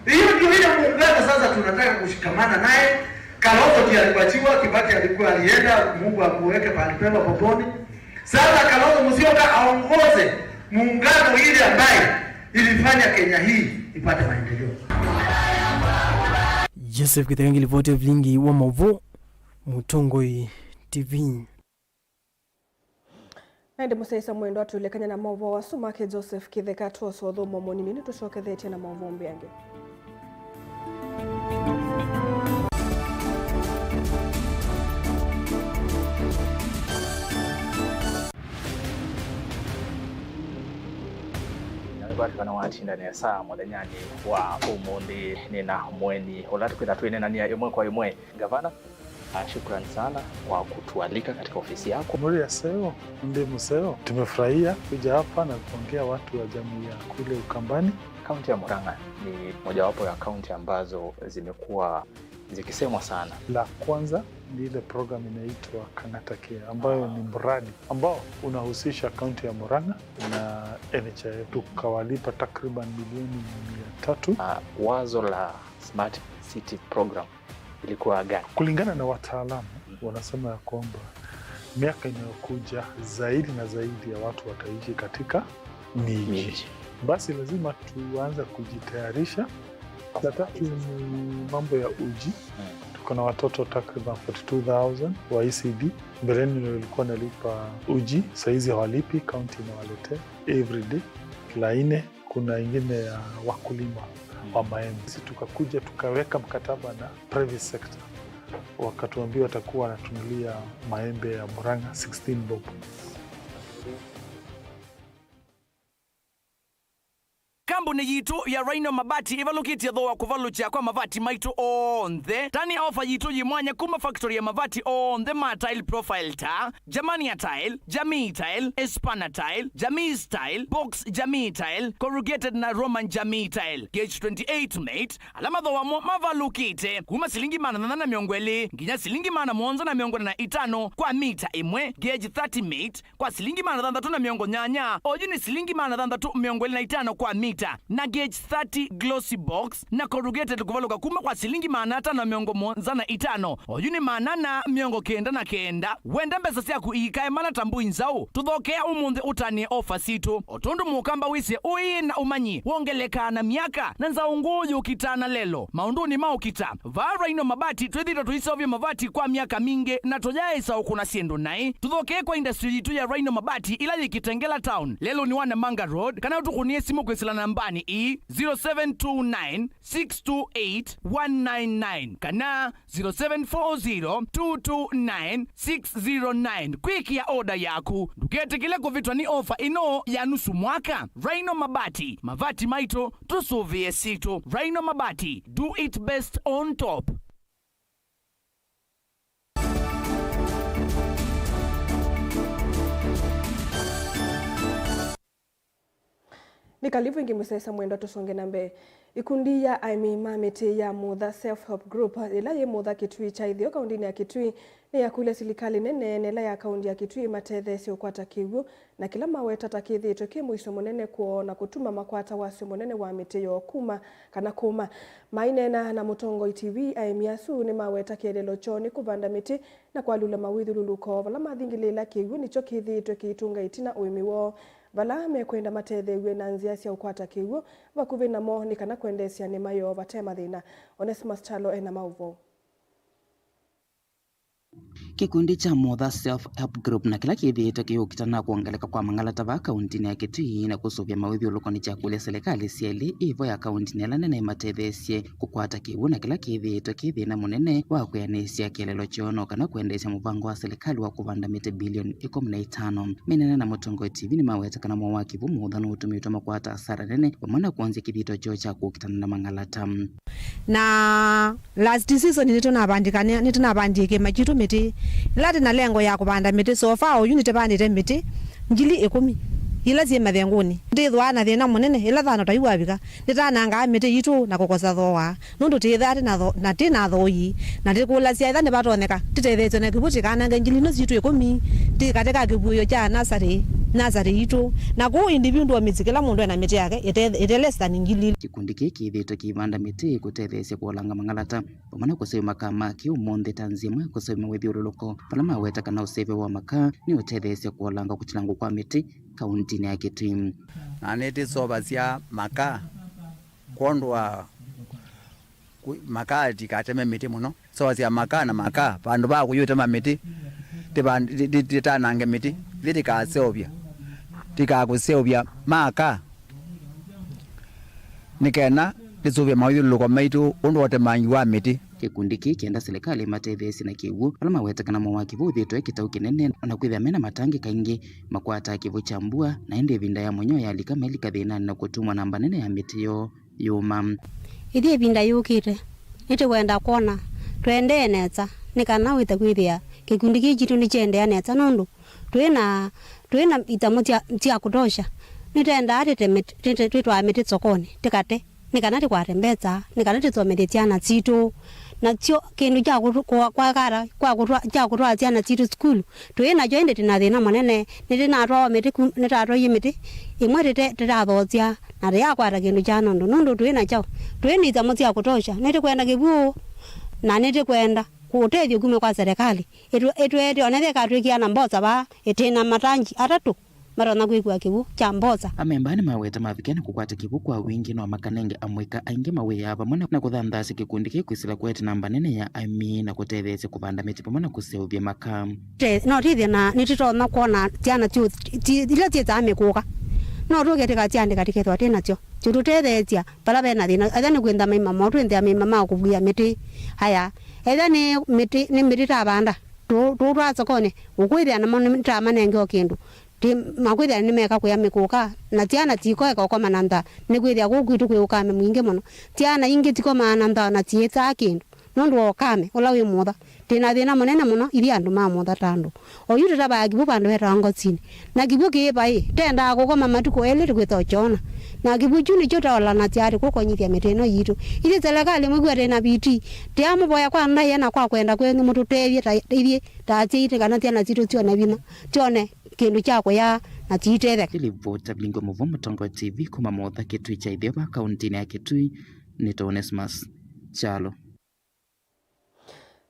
Hiyo ndio ile muungano sasa tunataka kushikamana naye. Kalonzo ndiye aliwachiwa, Kibaki alikuwa alienda, Mungu amuweke pahali pema poponi. Sasa Kalonzo Musyoka aongoze muungano ile ambaye ilifanya Kenya hii ipate maendeleo. Joseph Kithengi, livoti ya vilingi wa maũvoo, Mũtongoi T V. Na ĩndĩ mũsyaĩĩsya mwendwa, tũilekany'a na maũvoo asu make Joseph Kĩtheka, twosa ũthũmũo mũnini, nĩtũsyokethetye na maũvoo mbee angĩ. Na nĩkwatw'ĩka nĩwatinda nesa mũthenyanĩ wa ũmũnthĩ. Nĩ na mũeni ũla tũkwĩtha twĩneenany'a ĩmwe kwa ĩmwe, Ngavana. Ah, shukran sana kwa kutualika katika ofisi yako. Mũrĩ aseo, ndi mũseo. Tumefurahia kuja hapa na kuongea watu wa jamii ya kule Ukambani. Kaunti ya Murang'a ni mojawapo ya kaunti ambazo zimekuwa zikisemwa sana. La kwanza ni ile program inaitwa Kang'ata Care, ambayo ni mradi ambao unahusisha kaunti ya Murang'a na N H I F. Tukawalipa takriban milioni mia tatu. Ah, wazo la Smart City Program ilikuwa gani? Kulingana na wataalamu, wanasema ya kwamba miaka inayokuja zaidi na zaidi ya watu wataishi katika miji. Miji. Basi lazima tuanze kujitayarisha. La tatu ni mambo ya uji. Tuko na watoto takriban forty-two thousand wa E C D. Mbeleni ndio ilikuwa nalipa uji, saizi hawalipi, county inawaletea every day. La nne, kuna ingine ya wakulima wa maembe. Sisi tukakuja tukaweka mkataba na private sector, wakatuambia watakuwa wanatunulia maembe ya Murang'a sixteen bob. Kambuni yitũ ya Rhino Mabati ĩvalũkĩtye thooa kũvalũkya kwa mavati maitũ onthe. Tani ofa yitũ yĩ mwanya kuma factory ya mavati onthe ma tile profile ta Germania Tile, Jamii Tile, Espana Tile, Jamii Style, Box Jamii Tile, Corrugated na Roman Jamii Tile, Gauge twenty-eight mate, ala mathooa mo mavalũkĩte kuma silingi maana thanthatũ na mĩongo ĩlĩ nginya silingi maana mũonza na mĩongo ĩna na itano kwa mita ĩmwe, Gauge thirty mate, kwa silingi maana thanthatũ na mĩongo nyanya, oyu nĩ silingi maana thanthatũ mĩongo ĩlĩ na itano kwa mita, na Gauge thirty Glossy Box na Corrugated kũvalũka kuma kwa silingi maana atano na mĩongo mũonza na itano, oyu nĩ maana ana mĩongo kenda na kenda. Wenda mbesa syaku iikae mana ta mbũi nzaũ? Tũthokea ũmũnthĩ ũtanĩe ofa sitũ. O tondũ mũkamba wĩsĩ ũĩ na ũmanyi wongelekaa na myaka, na nzaũ ngũũ yũkitaa na lelo maũndũnĩ ma ũkita, vaa Rhino Mabati twĩthĩĩtwe tũiseũvya mavati kwa myaka mingĩ na tũyaĩsa ũkũna syĩndũ naĩ. Tũthokee kwa industry yitũ ya Rhino Mabati ĩla yĩ Kitengela Town, lelũnĩ wa Namanga Road, kana ũtũkũnĩe simũ kwĩsĩla nambanĩ ii, zero seven two nine, six two eight, one nine nine kana zero seven four zero, two two nine, six zero nine kwĩkĩa oda yaku. Ndũketĩkĩle kũvĩtwa nĩ ofa ĩno ya nusu mwaka. Rhino Mabati, mavati maitũ, tũsũvĩe sitũ. Rhino Mabati, do it best on top. Nĩ kalivu ĩngĩ mũsesa mwendwa, tũsonge na mbee. Ikundi ya aĩmi ma mĩtĩ ya Mutha Self Help Group, ĩla yĩ Mutha Kitui kya Ĩtheo, kaũndĩnĩ ya Kitui, nĩyakũlya silikalĩ nene na ĩla ya kaũndĩ ya Kitui ĩmatetheesye ũkwata kĩw'ũ na kĩla maweta ta kĩthĩĩtwe kĩ mũisyo mũnene kwoo na kũtuma makwata wasyo mũnene wa mĩtĩ yoo kuma kana kũma. Maineena na Mũtongoi T V, aĩmi asu nĩmaweta kĩeleelo kyoo nĩ kũvanda mĩtĩ na kwalulya mawĩthyũlũlũko vala mathingĩlĩĩla kĩw'ũ nĩkyo kĩthĩĩtwe kĩitũnga ĩtina ũĩmi woo, vala mekwenda matetheew'e na nzĩa sya ũkwata kĩw'ũ vakuvĩ namo nĩ kana kwendeesya nĩma yoo vate mathĩna. Onesimus Kyalo e na maũvoo. Kĩkundi kya Mutha Self Help Group na kĩla kĩthĩĩtwe kĩũkita na kwongeleka kwa mang'alata vaa kaũntĩnĩ ya Kitui na kũsũvĩa mawĩthyũlũlũko nĩkyakũlya silikalĩ syelĩ ĩvo ya kaũntĩnĩ ĩla nene ĩmatetheesye kũkwata kĩw'ũ na kĩla kĩthĩĩtwe kĩ thĩna mũnene wa kwĩanĩsya kĩeleelo kyoo no kana kwendeesya mũvango wa silikalĩ wa kũvanda mĩtĩ bilioni ĩkũmi na itano. Maineena na Mũtongoi T V nĩmaweta kana mwao wa kĩw'ũ Mutha nũũtumĩtwe makwata asara nene vamwe na kwonzya kĩthito kyoo kya kũkitana na mang'alata. Na last season nĩtũnavandĩkania, nĩtũnavandie kĩĩma kitũ mĩtĩ. Ĩla tĩ na lengo ya kũvanda mĩtĩ, so far oyu nĩtĩvandĩte mĩtĩ ngili ĩkũmi ila syĩ mathengũnĩ. Ndĩthwaa na thĩna mũnene ĩla thano ta yu wavika. Nĩtanangaa mĩtĩ yitũ na kũkosa thooa, nũndũ tĩĩthaa tĩ na tho-, na tĩ na athooyi, na ndĩkũlasya ĩtha nĩvatonyeka tĩtetheesye na kĩw'ũ tĩkanange ngili ino sitũ ĩkũmi tĩ katĩ ka kĩvuĩo kya nasarĩ, nasarĩ yitũ. Na kũu individual mĩsyĩ kĩla mũndũ ena mĩtĩ yake ĩte, ĩte less than ngili. Kĩkundi kĩĩ kĩthĩĩtwe kĩivanda mĩtĩ kũtetheesya kũolanga mang'alata vamwe na kũseũvya makaa ma kĩũmũnthĩ ta nzĩa ĩmwe ya kũseũvya mawĩthyũlũlũko, vala maweta kana ũseũvyo wa makaa nĩ ũtetheesya kũolanga kũtilangwa kwa mĩtĩ kaũntĩnĩ ya Kitui. Na nĩtĩseũvasya makaa kwondũ wa kũ-, makaa tikateme mĩtĩ mũno. Seũvasya makaa na makaa, vandũ va kũyũtema mĩtĩ, tĩva-, ti-, ti-, titanange mĩtĩ, ĩthi tikaseũvya, tikakũseũvya makaa, nĩ kenda tĩsũvye mawĩthyũlũlũko maitũ ũndũ wa ũtemangi wa mĩtĩ. Kĩkundi kĩĩ kĩenda silikalĩ ĩmatetheesye na kĩw'ũ, vala maweta kana mwao wa kĩw'ũ ũthĩĩtwe kĩtaũ kĩnene, o na kwĩthĩa me na matangi kaingĩ makwataa kĩw'ũ kya mbua, na ĩndĩ ĩvinda ya mũnyoo yalika, mailika thĩnanĩ na kũtumwa namba nene ya mĩtĩ yoo yũma. Ĩthi ĩvinda yũkĩte, nĩtũkwenda kwona Tũendee nesa nĩ kana wĩte kwĩthĩa kĩkundi kĩĩ kitũ nĩkyaendeea nesa, nũndũ twĩ na, twĩ na itamũ sya, sya kũtosha. Nĩtwendaa tĩte mĩtĩ, tĩte, twĩtwaa mĩtĩ sokonĩ, tĩkate, nĩ kana tĩkwate mbesa, nĩ kana tĩsomethye syana sitũ. Nasyo kĩndũ kya kũtũ-, kwa, kwa kara, kwa kũtwa-, kya kũtwaa syana sitũ sukulu, twĩ nakyo, ĩndĩ twĩ na thĩna mũnene. Nĩtũnatwawa mĩtĩ ku-, nĩtatwaie mĩtĩ ĩmwe tĩte-, tĩtathoosya, na tĩyakwata kĩndũ kya nũndũ, nũndũ twĩ na kyaũ? Twĩ na itamũ sya kũtosha. Nĩtũkwenda kĩw'ũ, na nĩtũkwenda ũtethyo kuma kwa serikali. Ĩtũ-, ĩtũete, ona ĩkatwĩkĩa na mbosa vaa, ĩtĩ na matangi atatũ matonya kwĩkua kĩw'ũ kya mbosa. Amemba nĩmaweta mavikĩa na kũkwata kĩw'ũ kwa wingĩ no makanenge amũika aingĩ mawĩa vamwe na, na kũthanthasya kĩkundi kĩĩ kwĩsĩla kũete namba nene ya aĩmi na kũtetheesya kũvanda mĩtĩ vamwe na kũseũvya maka. Te-, no tĩthye na nĩtũtonya kwona syana syo-, ti-, ila syĩtaa mĩkũka. No tũke tĩkasyandĩka tĩkethwa twĩ nasyo. Syũtũtetheesya vala ve na thĩna. Ethĩwa nĩ kwĩntha maima moo, twĩnthĩa maima ma kũvw'ĩa mĩtĩ. Aya, ethĩwa nĩ mĩtĩ, nĩ mĩtĩ tavanda, tũ-, tũtwaa sokonĩ, ũkwĩthĩa namo nĩtamanenge o kĩndũ. Ti makwĩthĩa nĩmeka kũya mĩkũka, na syana tikoeka ũkoma na nzaa, nĩkwĩthĩa kũu kwitũ kwĩ ũkame mwingĩ mũno. Syana ingĩ tikomaa na nzaa na syĩsaa kĩndũ nũndũ wa ũkame ũla wĩ mũtha. Twĩ na thĩna mũnene mũno ithyĩ andũ ma mũtha ta andũ. Oyu tũtavaa kĩw'ũ vandũ vetawa Ngosinĩ, na kĩw'ũ kĩĩ vaĩ, tendaa kũkoma matukũ elĩ tũkwĩtha ũkyona. Na kĩw'ũ kyu nĩkyo taolanasya atĩ kũkonyithya mĩtĩ ĩno yitũ. Ithyĩ selekalĩ mwĩkw'a twĩ na vitii, tĩamũvoya kwa ndaĩa na kwa kwenda kwenyu mũtũtethye ta ithyĩ ta asyai, nĩ kana syana sitũ syone vinya, syone kĩndũ kya kũya na tiitetheka. Nĩ livoti ya Vilingo Mũvwa, Mũtongoi T V, kuma Motha, Kitui kya Itheo, kauntinĩ ya Kitui. Nĩ ta Onesmus Kyalo.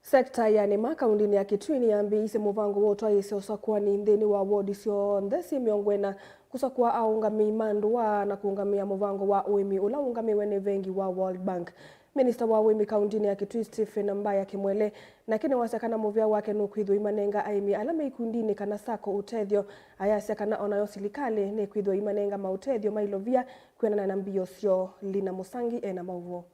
Sekta ya nĩma kauntinĩ ya Kitui nĩyambĩĩisye mũvango wa ũtwaĩĩsya ũsakũani nthĩnĩ wa wodi syonthe syĩ mĩongo ĩna, kũsakũa aũngamĩi ma ndũa na kũũngamĩa mũvango wa ũĩmi ũla ũũngamĩwe nĩ vengi wa World Bank. Minista wa ũĩmi kauntinĩ ya Kitui, Stephen Mbaya Kimwele, nake nĩwasya kana mũvea wake nũkwĩthĩwa imanenga aĩmi ala me ikundinĩ kana sacco ũtethyo. Ayasya kana onayo silikalĩ nĩkwĩthĩwa imanenga maũtethyo ma ilovia kwĩanana na mbio syoo. Lina Mũsangi ena maũvoo.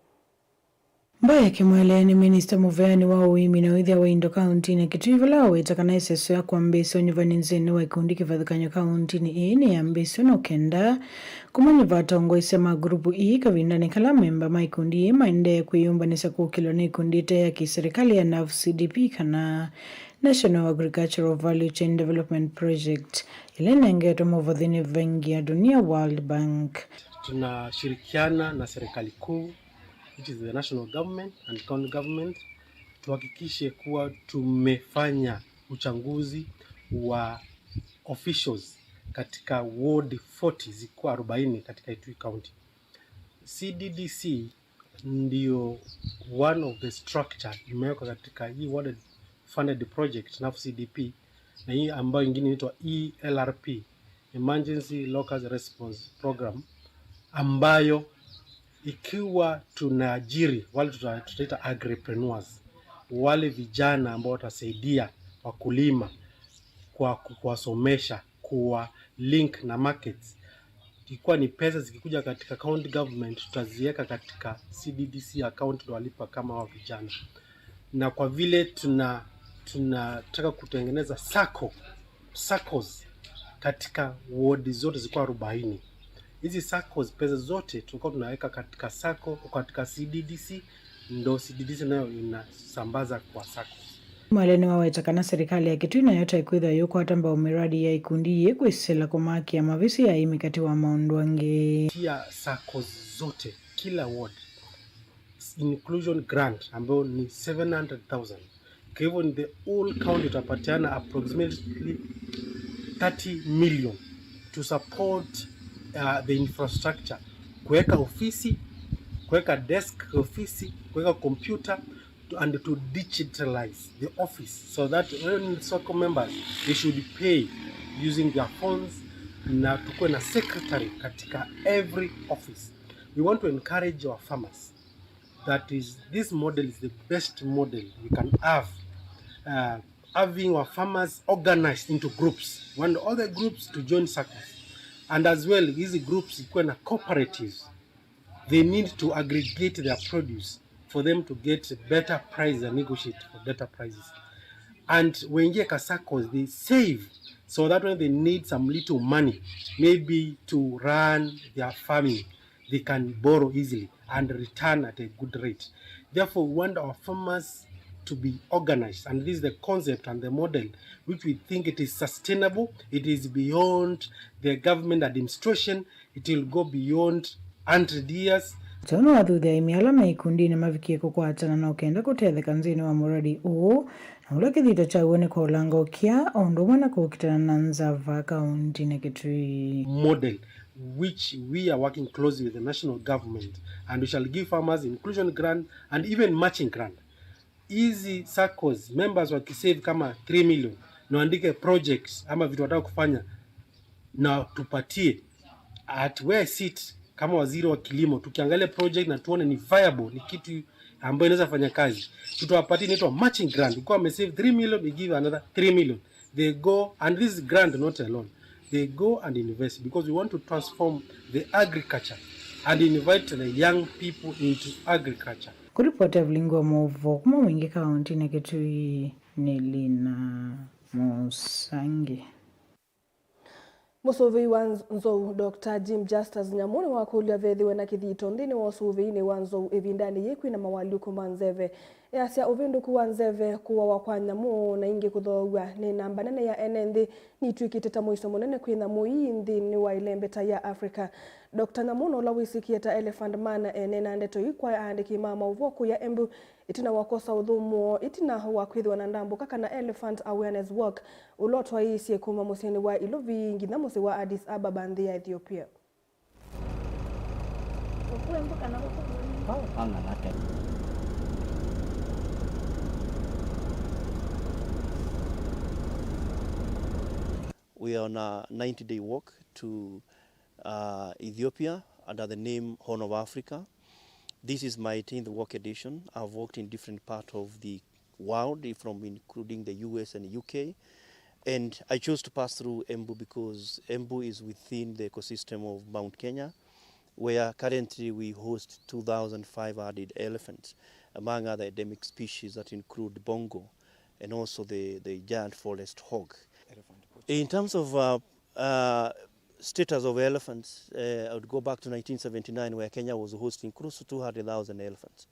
Mbaya Kimwele nĩ minista mũveani wa ũĩmi na ũĩthya wa indo kauntinĩ ya Kitui, vala waweta kana ĩseso ya kwambĩĩsya ũnyuvani nzĩnĩ wa ikundi kĩvathũkany'o kauntinĩ ĩĩ nĩyambĩĩsw'e no kenda kũmanyĩva atongoesya ma ngurupu ii kavindanĩ kala amemba ma ikundi ii maendee kwĩyũmbanĩsya kũkĩlwa nĩ ikundi ite ya kĩserikali ya NAFCDP kana National Agricultural Value Chain Development Project, ĩla ĩnengetwe mũvothi nĩ vengi ya dunia, World Bank. Tunashirikiana na serikali kuu, which is the national government and county government, tuhakikishe kuwa tumefanya uchunguzi wa officials katika ward forty, zikuwa arobaini katika Kitui County. C D D C ndio one of the structure imewekwa katika hii ward funded project, NAFCDP, na hii ambayo ingine inaitwa E L R P, Emergency Locust Response Program, ambayo ikiwa tunaajiri wale tuta-, tutaita agripreneurs, wale vijana ambao watasaidia wakulima kwa ku-, kuwasomesha, kuwa link na markets. Ikiwa ni pesa zikikuja katika county government, tutaziweka katika C D D C account, ndo walipa kama hawa vijana. Na kwa vile tuna-, tunataka kutengeneza sacco, saccos katika ward zote zikuwa arobaini. Hizi saccos, pesa zote tulikuwa tunaweka katika sacco, katika C D D C, ndo C D D C nayo inasambaza kwa saccos. Mwele nĩwaweta kana serikali ya Kitui nayo ta ĩkwĩthĩwa yũkwata mbau mĩradi ya ikundi ii kwĩsĩla kũmakĩa mavisi ya aĩmi katĩ wa maũndũ angĩ. Pia saccos zote, kila ward, inclusion grant ambayo ni seven hundred thousand. Kwa hivyo, in the whole county tutapatiana approximately thirty million to support, uh, the infrastructure, kuweka ofisi, kuweka desk ofisi, kuweka computer, to, and to digitalize the office so that when sacco members, they should pay using their phones, na tukuwe na secretary katika every office. We want to encourage our farmers that is, this model is the best model we can have, uh, having our farmers organized into groups. We want all the groups to join saccos. And as well, hizi groups ikuwe na cooperatives. They need to aggregate their produce for them to get better price and negotiate for better prices. And waingie ka saccos, they save so that when they need some little money, maybe to run their farming, they can borrow easily and return at a good rate. Therefore, we want our farmers to be organized, and this is the concept and the model which we think it is sustainable. It is beyond the government administration. It will go beyond hundred years. Kyaũ nĩwathuthya aĩmi ala me ikundinĩ mavikie kũkwatana na ũkenda kũtetheka nthĩnĩ wa mũradi ũũ, na ũla kĩthito kyaw'o nĩ kũũlanga ũkĩa, o ũndũ ũmwe na kũũkitana na nzava kauntinĩ Kitui. Model which we are working closely with the national government, and we shall give farmers inclusion grant and even matching grant. Hizi saccos members wakisave kama three million, na waandike projects ama vitu wataka kufanya, na tupatie at where I sit kama waziri wa kilimo, tukiangalia project na tuone ni viable, ni kitu ambayo inaweza fanya kazi, tutawapatia inaitwa matching grant. Ukiwa wamesave three million, we give another three million. They go, and this is grant not a loan. They go and invest because we want to transform the agriculture and invite the young people into agriculture. Kũripoti Evelyn Ngua Mũvo kuma Mwingi kauntinĩ Kitui, nĩ Lina Mũsangi. Mũsũvĩi wa nz-, nzou, Doctor Jim Justus Nyamu, nĩwakũlya vethĩwe na kĩthito nthĩnĩ wa ũsũvĩinĩ wa nzou ĩvindanĩ yĩĩ kwĩna mawalyũku ma nzeve. Easya ũvĩndũku wa nzeve, kũawa kwa nyamũ, na ĩngĩ kũthoow'a nĩ namba nene ya ene nthĩ nitw'ĩkĩte ta mũiso mũnene kwĩ nyamũ ii nthĩnĩ wa ĩlembeta ya Africa. Doctor Nyamu, na ũla wĩsĩkĩe ta Elephant Man, eneena ndeto ii kwa aandĩki ma maũvoo kũya Embu, ĩtina wa kwosa ũthũmũo, ĩtina wa kwĩthĩwa na ndambũka kana Elephant Awareness Walk, ũla ũtwaĩĩsye kuma mũsyĩnĩ wa Ilovi nginya mũsyĩ wa Addis Ababa, nthĩ ya Ethiopia. We are on a ninety-day walk to uh, Ethiopia under the name Horn of Africa. This is my eighteenth walk edition. I've walked in different parts of the world, from including the U S and U K. And I chose to pass through Embu because Embu is within the ecosystem of Mount Kenya, where currently we host two thousand five hundred elephants, among other endemic species that include bongo and also the, the giant forest hog. In terms of uh, uh, status of elephants, uh, I would go back to nineteen seventy-nine, where Kenya was hosting close to two hundred thousand elephants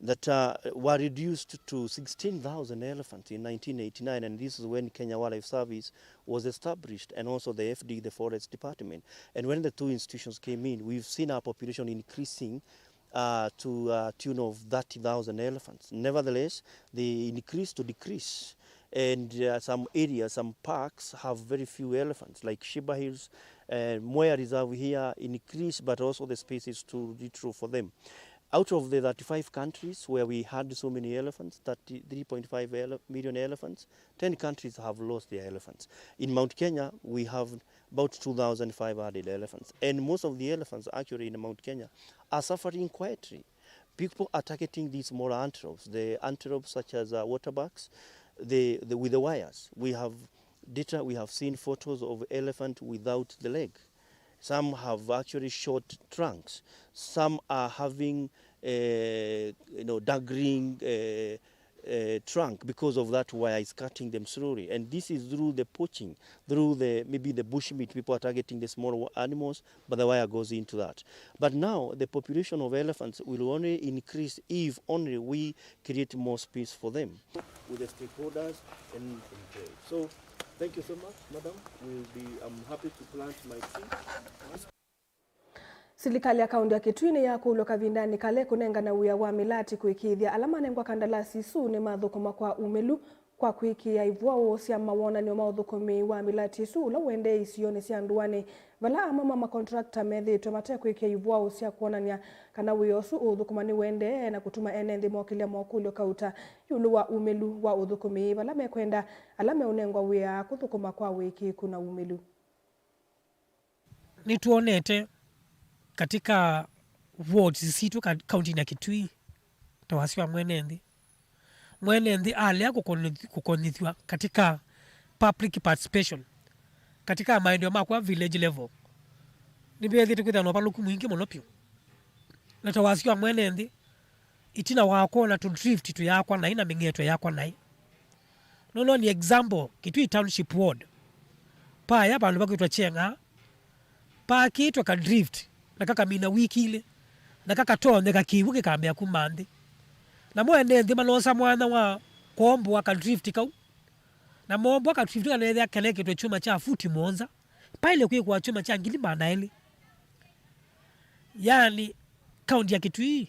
that uh, were reduced to sixteen thousand elephants in nineteen eighty-nine, and this is when Kenya Wildlife Service was established, and also the F D, the Forest Department. And when the two institutions came in, we've seen our population increasing uh, to a tune of thirty thousand elephants. Nevertheless, they increase to decrease. And uh, some areas, some parks have very few elephants, like Sheba Hills, uh, Mwea Reserve here increase, but also the spaces to retrove for them. Out of the thirty-five countries where we had so many elephants, thirty-three point five ele-, million elephants, ten countries have lost their elephants. In Mount Kenya, we have about two thousand five hundred elephants. And most of the elephants actually in Mount Kenya are suffering quietly. People are targeting these smaller antelopes, the antelopes such as uh, waterbucks, the, the, with the wires. We have data, we have seen photos of elephant without the leg. Some have actually short trunks. Some are having, uh, you know, dangling uh, uh, trunk because of that wire is cutting them slowly. And this is through the poaching, through the, maybe the bushmeat, people are targeting the small wa-, animals, but the wire goes into that. But now the population of elephants will only increase if only we create more space for them. With the stakeholders and encourage. So, thank you so much, madam. We'll be, I'm happy to plant my tree. Silikalĩ ya kaũntĩ ya Kitui nĩyakũlw'a kavindanĩ kala ĩkũnengana wĩa wa mĩlati kũĩkĩĩthya ala manengwa kandalasi isu nĩmathũkũma kwa umĩlu kwa kwĩkĩĩa ivwaũ sya mawonany'o ma ũthũkũmi wa mĩlati ĩsu ũla ũendee isionĩ sya ndũanĩ, vala amwe ma makontrakta methĩĩtwe mate kwĩkĩa ivwaũ sya kwonany'a kana wĩa ũsu ũũthũkũma nĩũendee, na kũtuma ene nthĩ mokĩlya mokũlyo kauta ĩũlũ wa umĩlu wa ũthũkũmi, vala mekwenda ala meũnengwa wĩa kũthũkũma kwa ũĩkĩĩku na umĩlu. Nĩtwonete katika wards sitũ ka-, kauntinĩ ya Kitui, ta wasya wa mwene nthĩ. Mwene nthĩ alea kũkonyith-, kũkonyithw'a katika public participation, katika maendeleo makwa village level, nĩvethĩte kwĩthĩwa na ũvalũku mwingĩ mũno vyũ. Na ta wasya wa mwene nthĩ, ĩtina wa kwona tũ drift tũyakwa naĩ na mĩng'etwe yakwa naĩ. Nũndũ nĩ example, Kitui Township Ward, paya vandũ vakwĩtwa Cheng'a, paakĩtwe ka drift, na kakamina wiki ilĩ, na kakatonyeka kĩw'ũ kĩkambĩa kuma nthĩ. Namo ene nthĩ manosa mwanya wa kwombwa ka drift kau. Na moombwa ka drift kanethĩa kenekĩtwe kyuma kya futi mũonza, paĩle kwĩkwa kyuma kya ngili maana elĩ. Yaani, kaunti ya Kitui,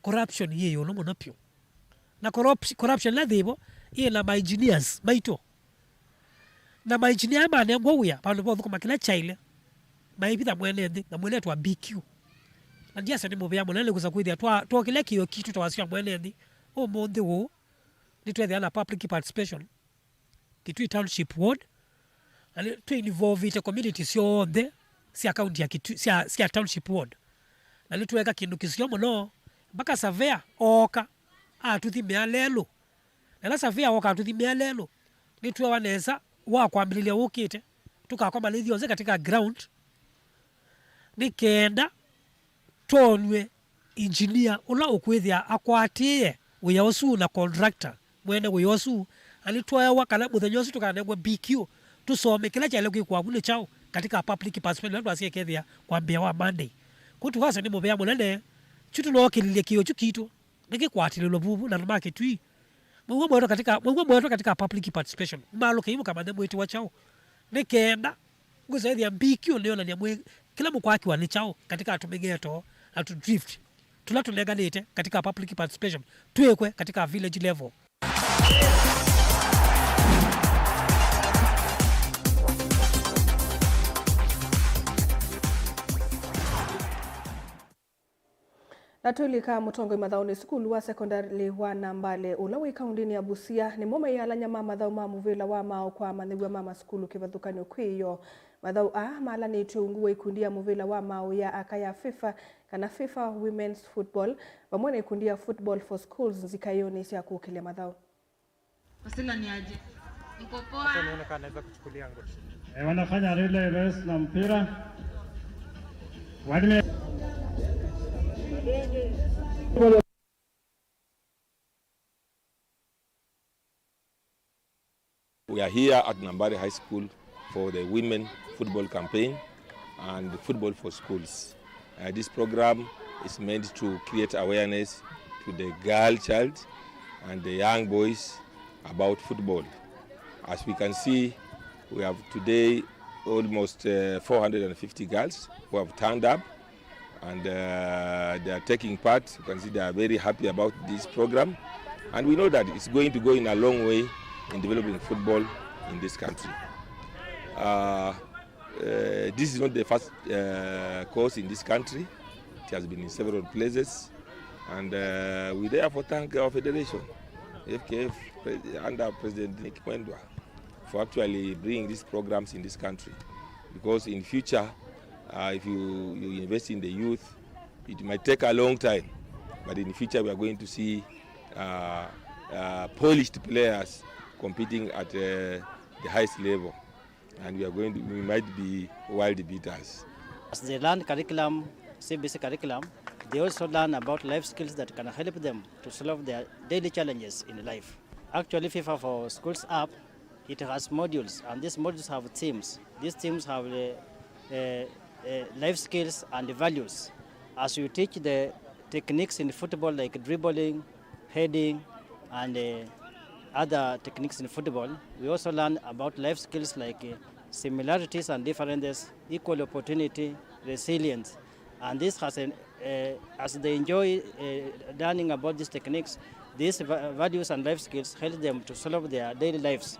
corruption yĩ ĩũlũ mũno vyũ. Na corrupt-, corruption ĩla yĩvo, yĩ na ma engineers maitũ. Na ma engineer aya manengwa wĩa, vandũ va ũthũkũma kĩla kyaĩle, maivitha mwene nthĩ, na mwene twa B Q. Na ndiasya nĩ mũvea mũnene kũsa kwĩthĩa twa-, twokĩle kĩo kitũ ta wasya mwene nthĩ, ũmũnthĩ ũũ, nĩtwethĩa na public participation. Kitui Township Ward, na nĩ twĩ involvĩte community syonthe sya county ya Kitui, sya, sya Township Ward. Na nĩtweka kĩndũ kĩseo mũno, mpaka surveyor ooka atũthimĩa lelũ. Na ĩla surveyor ooka atũthimĩa lelũ, nĩtwewa nesa wa kwambĩlĩlya ũkĩte, tũkakomanĩthya onthe katika ground, nĩ kenda twonw'e engineer ũla ũkwĩthĩa akwatĩĩe wĩa ũsu na contractor mwene wĩa ũsu, na nĩtweewa kana mũthenya ũsu tũkanengwe B Q, tũsome kĩla kyaĩle kwĩkwa vu nĩ kyaũ katika public participation ĩla twasya ĩkethĩa kwambĩĩa wa Monday. Kwoou tũkwasya nĩ mũvea mũnene, kyu tũnookĩlilye kĩo kyu kitũ nĩkĩkwatĩlĩlwe vuvu na andũ ma Kitui. Mwĩw'o mwetwa katika, mwĩw'o mwetwa katika public participation. Malũkei mũkamanye mwĩtĩwa kyaũ. Nĩ kenda ngwĩsa ĩthĩa B Q nĩyonany'a mwĩ kĩla mũkwakĩwa nĩ kyaũ katika tũmĩgeto na tũ drift tũla tũnenganĩte katika public participation twĩkwe katika village level. Na tũilika mũtongoi mathaũnĩ sukulu wa sekondarĩ wa Nambale, ũla wĩ kaũndĩnĩ ya Busia, nĩmo meĩalany'a ma mathaũ ma mũvĩla wa maaũ kwa amanyĩw'a ma masukulu kĩvathũkany'o kwĩ ĩyoo. Mathaũ aa malanĩtw'e ungu wa ikundi ya mũvĩla wa maaũ ya aka ya FIFA, kana FIFA Women's Football, vamwe na ikundi ya Football for Schools nzikaĩonĩ sya kũkĩlya mathaũ. Wasila ni aje? Niko poa. Acha nione kama anaweza kuchukulia ngoti. Eh, wanafanya relay race na mpira. Wadime. We are here at Nambale High School for the women football campaign and football for schools. Uh, this program is meant to create awareness to the girl child and the young boys about football. As we can see, we have today almost, uh, four hundred and fifty girls who have turned up and, uh, they are taking part. You can see they are very happy about this program, and we know that it's going to go in a long way in developing football in this country. Uh, uh, this is not the first, uh, course in this country. It has been in several places, and, uh, we therefore thank our federation, F K F, pre-, under President Nick Mwendwa, for actually bringing these programs in this country, because in future, uh, if you, you invest in the youth, it might take a long time, but in future we are going to see, uh, uh, polished players competing at, uh, the highest level, and we are going to, we might be world beaters. As they learn curriculum, C B C curriculum, they also learn about life skills that can help them to solve their daily challenges in life. Actually, FIFA for Schools app, it has modules, and these modules have themes. These themes have, uh, uh, uh, life skills and values. As you teach the techniques in football, like dribbling, heading, and, uh, other techniques in football, we also learn about life skills like, uh, similarities and differences, equal opportunity, resilience. And this has an, uh, as they enjoy, uh, learning about these techniques, these va-, values and life skills help them to solve their daily lives.